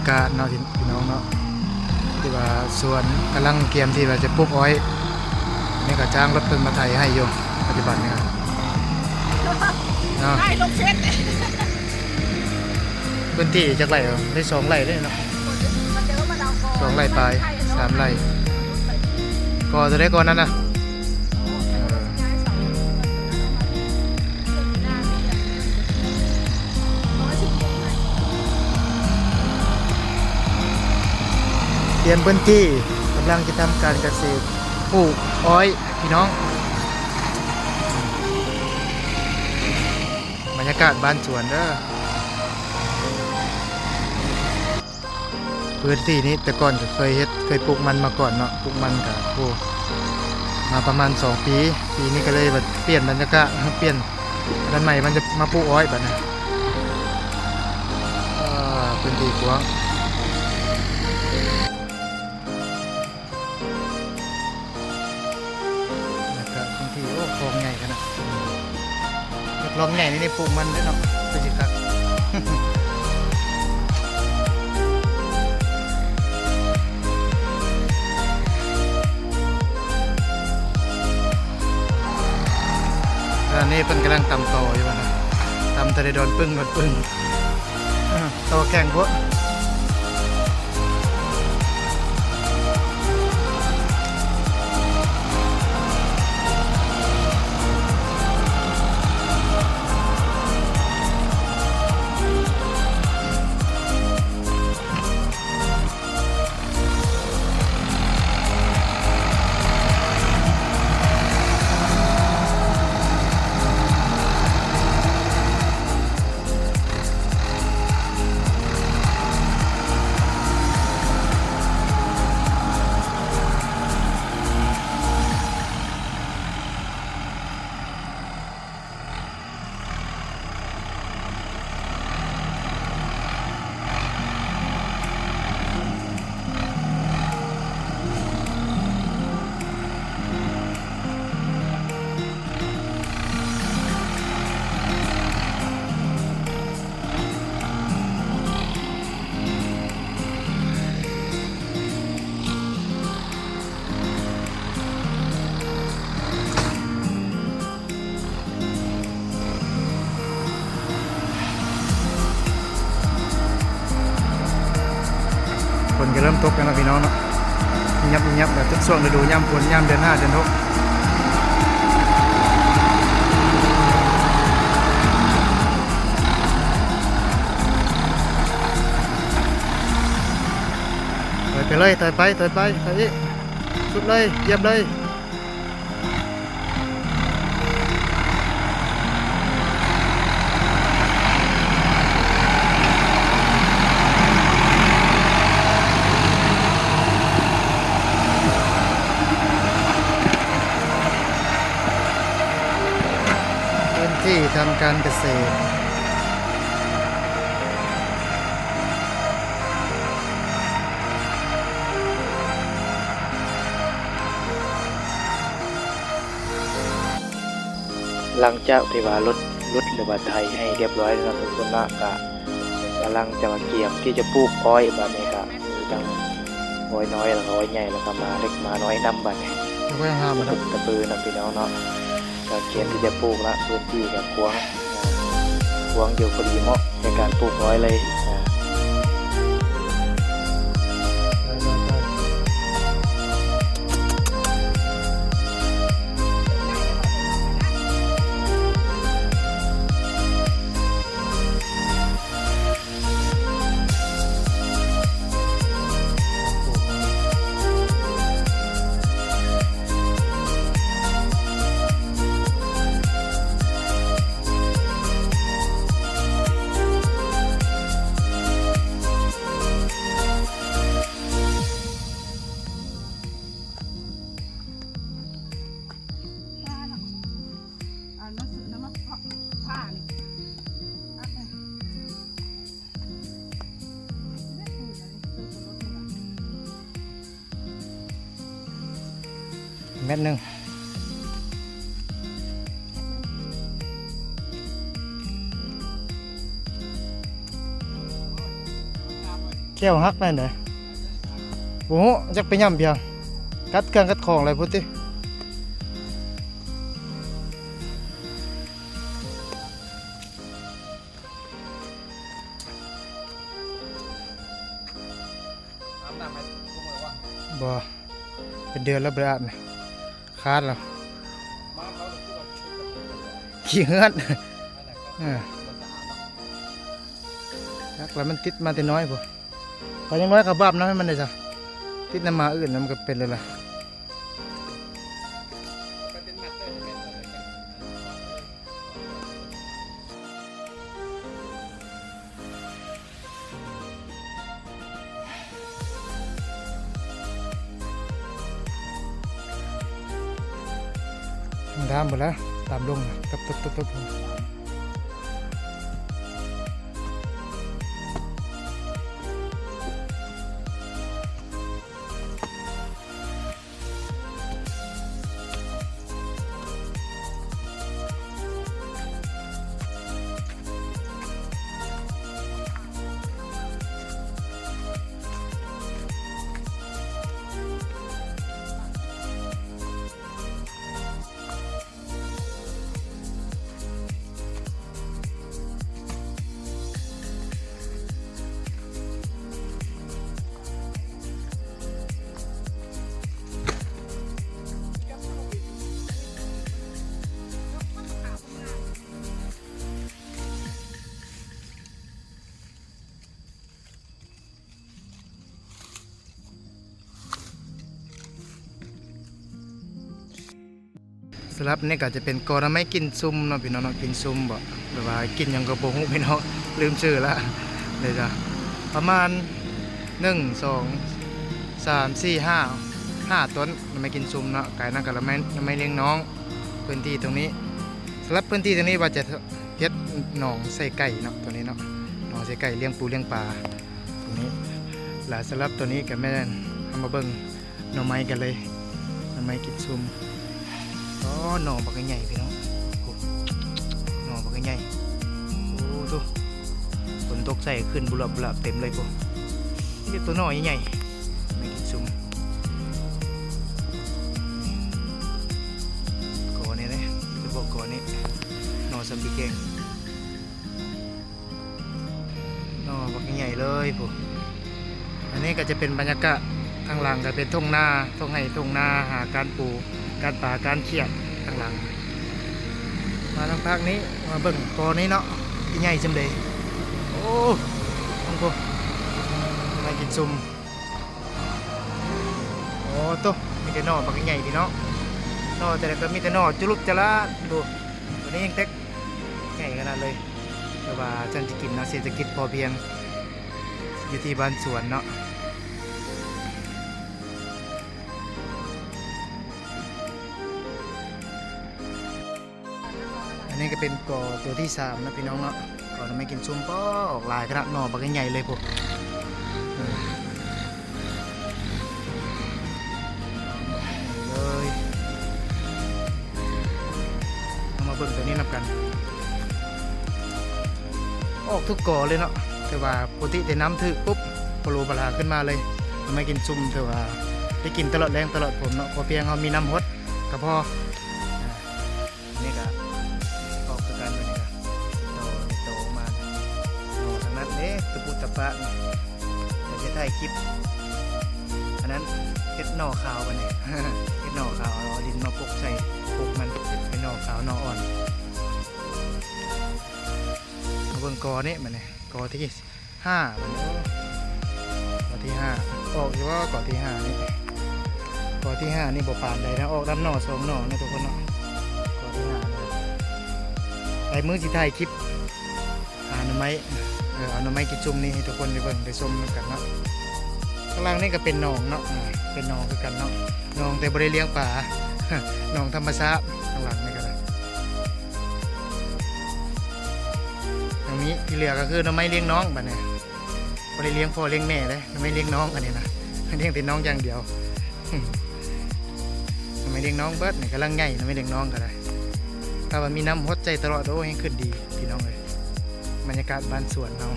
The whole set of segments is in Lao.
ກາດເນາະ ພີ່ນ້ອງເນາະ ທີ່ວ່າສວນກຳລັງກຽມທີ່ວ່າຈະປູກອ້ອຍ ນີ້ກໍຈ້າງລົດເພິ່ນມາໄຖໃຫ້ຢູ່ປັດຈຸບັນນີ້ເນາະ. ໄດ້ລົງເຊັດ ພື້ນທີ່ຈັກໄຮ່ເອີ ໄດ້ສອງໄຮ່ເດ້ເນາະ ສອງໄຮ່ປາຍ ສາມໄຮ່ ກໍຕົວໃດກ່ອນນັ້ນນະ ເອີ ປ່ຽນພື້ນທີ່ ກຳລັງຈະທຳການກະເສດ ປູກອ້ອຍ ພີ່ນ້ອງ ບັນຍາກາດບ້ານສວນເດີ. ພື້ນທີ່ນີ້ແຕ່ກ່ອນກໍເຄີຍເຮັດ ເຄີຍປູກມັນມາກ່ອນເນາະ ປູກມັນກໍ ໂອ້ ມາປະມານສອງປີ ປີນີ້ກໍເລີຍວ່າປ່ຽນບັນຍາກາດ ປ່ຽນ ອັນໃໝ່ ມັນຈະມາປູກອ້ອຍບັດນີ້ ເອີ ພື້ນທີ່ກວ້າງ ແລ້ວກໍພື້ນທີ່ ໂອ້ ຄອງໃຫຍ່ຂະໜາດ ຮັບຮອງໃຫຍ່ນີ້ ນີ້ປູກມັນເດ້ເນາະ ຄືຊິຄັກ. ຕອນນີ້ເພິ່ນກຳລັງຕຳຕໍຢູ່ຫັ້ນນະ ຕຳແຕ່ໃນດອນປຶ້ງ ດອນປຶ້ງ ເອີ ຕໍແຂງໂພດ. ຝົນກໍເລີ່ມຕົກແລ້ວເນາະ ພີ່ນ້ອງເນາະ ຫຍັບໆ ແລ້ວ ທຸກຊ່ວງລະດູ ຍາມຝົນ ຍາມເດືອນຫ້າ ເດືອນຫົກ. ຖອຍໄປເລີຍ ຖອຍໄປ ຖອຍໄປ ຖອຍອີກ ສຸດເລີຍ ຢຽບເລີຍ. ພື້ນທີ່ທຳການກະເສດ. ຫຼັງຈາກທີ່ວ່າລົດ ຫຼຸດ ຫຼືວ່າໄຖໃຫ້ຮຽບຮ້ອຍແລ້ວເນາະ ທຸກຄົນເນາະ ກະກຳລັງຈະມາກຽມທີ່ຈະປູກອ້ອຍ ບາດນີ້ກະມີທັງອ້ອຍນ້ອຍ ແລ້ວກະອ້ອຍໃຫຍ່ ແລ້ວກະໝາເລັກໝານ້ອຍນຳ ບາດນີ້ ຕະປືນຳພີ່ນ້ອງເນາະ ກະກຽມທີ່ຈະປູກລະ ພື້ນທີ່ກະກວ້າງ ກວ້າງຢູ່ ພໍດີເໝາະໃນການປູກອ້ອຍເລີຍ. ແມັດໜຶ່ງ. ແກ້ວຫັກນັ້ນແຫຼະ ບໍ່ຮູ້ຈັກໄປຫຍ້ຳພຽງ ກັດເຄື່ອງກັດຂອງແລ້ວພຸ້ນຕິ. ອາບນ້ຳໃຫ້ທຸກມື້ບໍ່? ບໍ່ ເປັນເດືອນແລ້ວບໍ່ໄດ້ອາບນະ ຄາດແລ້ວ ມາເຂົາກໍຄືວ່າຂີ້ເຫືອດ ເອີ ຈັກລະມັນຕິດມາແຕ່ນ້ອຍພຸ້ນ ກໍຍັງນ້ອຍກໍບາບນ້ຳໃຫ້ມັນໄດ້ຊະ ຕິດນຳໝາອື່ນແລ້ວມັນກໍເປັນແລ້ວລະ. ດາມເບິດແລ້ວ ຕາມລົງ ຕົບໆໆໆ. ສຳລັບນີ້ກໍຈະເປັນກໍໜໍ່ໄມ້ກິນຊຸ່ມເນາະ ພີ່ນ້ອງເນາະ ກິນຊຸ່ມບໍ ຫຼືວ່າກິນຫຍັງກໍບໍ່ຮູ້ ພີ່ນ້ອງ ລືມຊື່ລະ ເດ ປະມານ ໜຶ່ງ ສອງ ສາມ ສີ່ ຫ້າ ຫ້າຕົ້ນ ໜໍ່ໄມ້ກິນຊຸ່ມເນາະ ກາຍນັ້ນກໍໜໍ່ໄມ້ ໜໍ່ໄມ້ລ້ຽງນ້ອງ ພື້ນທີ່ຕົງນີ້ ສຳລັບພື້ນທີ່ຕົງນີ້ວ່າຈະເຮັດໜອງໃສ່ໄກ່ເນາະ ຕົງນີ້ເນາະ ໜອງໃສ່ໄກ່ລ້ຽງປູລ້ຽງປາຕົງນີ້ ແລະ ສຳລັບຕົງນີ້ກໍແມ່ນ ເຮົາມາເບິ່ງ ໜໍ່ໄມ້ກັນເລີຍ ໜໍ່ໄມ້ກິນຊຸ່ມ ອໍ ໜໍ່ບັກໃຫຍ່ໆ ພີ່ນ້ອງ ໂອ້ ໜໍ່ບັກໃຫຍ່ ໂອ້ ໂທ້ ຝົນຕົກໃສ່ຂຶ້ນບຸລະບຸລະເຕັມເລີຍພຸ້ນ ມີແຕ່ໂຕໜໍ່ໃຫຍ່ໆ ໜໍ່ໄມ້ກິນຊຸ່ມ ກໍນີ້ເດ້ ສະເພາະກໍນີ້ ໜໍ່ຊຳປີແກງ. ໜໍ່ບັກໃຫຍ່ເລີຍພຸ້ນ ອັນນີ້ກໍຈະເປັນບັນຍາກາດ ທາງຫຼັງກໍເປັນທົ່ງນາ ທົ່ງໄຮ່ທົ່ງນາ ຫາການປູການປາການຂຽດທາງຫຼັງ ມາທາງພາກນີ້ ມາເບິ່ງກໍນີ້ເນາະ ໃຫຍ່ສ່ຳໃດ ໂອ້ ເບິ່ງພຸ້ນ ໜໍ່ໄມ້ກິນຊຸ່ມ ໂອ້ ໂທ້ ມີແຕ່ໜໍ່ບັກໃຫຍ່ ພີ່ນ້ອງ ໜໍ່ແຕ່ລະກໍມີແຕ່ໜໍ່ຈຸລຸດຈະລາດ ໂອ້ ຕົວນີ້ຍັງແຕກໃຫຍ່ຂະໜາດເລີຍ ແຕ່ວ່າຊັ້ນຊິກິນເນາະ ເສດຖະກິດພໍພຽງ ຢູ່ທີ່ບ້ານສວນເນາະ ອັນນີ້ກໍເປັນກໍຕົວທີສາມເນາະ ພີ່ນ້ອງເນາະ ກໍໜໍ່ໄມ້ກິນຊຸ່ມ ປອ ອອກຫຼາຍຂະໜາດ ໜໍ່ບັກໃຫຍ່ເລີຍພຸ້ນ ເອີ ເລີຍ ເຮົາມາເບິ່ງຕົວນີ້ນຳກັນ ອອກທຸກກໍເລີຍເນາະ ແຕ່ວ່າປົກກະຕິແຕ່ນ້ຳຖືກປຸບ ໂປໂລບາລາຂຶ້ນມາເລີຍ ໜໍ່ໄມ້ກິນຊຸ່ມ ຖືວ່າໄດ້ກິນຕະຫຼອດແລ້ງຕະຫຼອດຝົນເນາະ ຂໍພຽງເຮົາມີນ້ຳຫົດກໍພໍ ອາ ອັນນີ້ກໍອອກຄືກັນ ອັນນີ້ກໍໂຕ ໂຕມາ ໂຕທາງນັ້ນເດ້ ຕະປຸຕະປະນີ້ ດຽວຈະຖ່າຍຄລິບ ອັນນັ້ນເຮັດໜໍ່ຂາວ ບັດນີ້ເຮັດໜໍ່ຂາວ ເອົາດິນມາປົກໃສ່ ປົກມັນເຮັດເປັນໜໍ່ຂາວ ໜໍ່ອ່ອນ ມາເບິ່ງກໍນີ້ ບັດນີ້ກໍທີ ຫ້າ ໂອ້ ກໍທີຫ້າ ອອກຢູ່ບໍ່ ກໍທີຫ້ານີ້ ກໍທີຫ້ານີ້ບໍ່ປານໃດນະ ອອກນຳໜໍ່ສອງໜໍ່ນະທຸກຄົນເນາະ ກໍທີຫ້ານີ້ ໄປມື້ຊິຖ່າຍຄລິບຫາໜໍ່ໄມ້ ເອີ ເອົາໜໍ່ໄມ້ກິນຊຸ່ມນີ້ໃຫ້ທຸກຄົນໄດ້ເບິ່ງໄດ້ຊົມນຳກັນເນາະ ຂ້າງຫຼັງນີ້ກໍເປັນໜອງເນາະ ອາ ເປັນໜອງຄືກັນເນາະ ໜອງແຕ່ບໍ່ໄດ້ລ້ຽງປາ ໜອງທຳມະຊາດ ຂ້າງຫຼັງນີ້ກໍໄດ້ ຍັງມີທີ່ເຫຼືອກໍຄືໜໍ່ໄມ້ລ້ຽງນ້ອງ ບັດນີ້ບໍ່ໄດ້ລ້ຽງພໍ່ລ້ຽງແມ່ເດ້ ໜໍ່ໄມ້ລ້ຽງນ້ອງ ອັນນີ້ນະ ລ້ຽງແຕ່ນ້ອງຢ່າງດຽວ ໜໍ່ໄມ້ລ້ຽງນ້ອງເບິດນີ້ ກຳລັງໃຫຍ່ ໜໍ່ໄມ້ລ້ຽງນ້ອງກໍໄດ້ ຖ້າວ່າມີນ້ຳຫົດໃສ່ຕະຫຼອດ ໂອ້ ແຮ່ງຂຶ້ນດີ ພີ່ນ້ອງເອີຍ ບັນຍາກາດບ້ານສວນເຮົາ.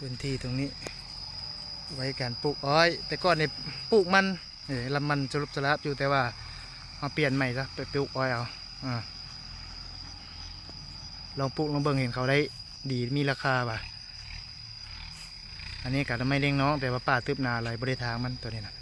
ພື້ນທີ່ຕົງນີ້ໄວ້ການປູກອ້ອຍ. ແຕ່ກ່ອນນີ້ປູກມັນ ເອີ ລຳມັນສະຫຼຸບສະຫຼາບຢູ່, ແຕ່ວ່າເຮົາປ່ຽນໃໝ່ຊະ ໄປປູກອ້ອຍເອົາ. ອາ ລອງປູກລອງເບິ່ງ ເຫັນເຂົາໄດ້ດີ ມີລາຄາວ່າ. ອັນນີ້ກະໜໍ່ໄມ້ເລັງນ້ອງ, ແຕ່ວ່າປ່າຕຶບໜາຫຼາຍ ບໍ່ໄດ້ທາງມັນໂຕນີ້ນະ.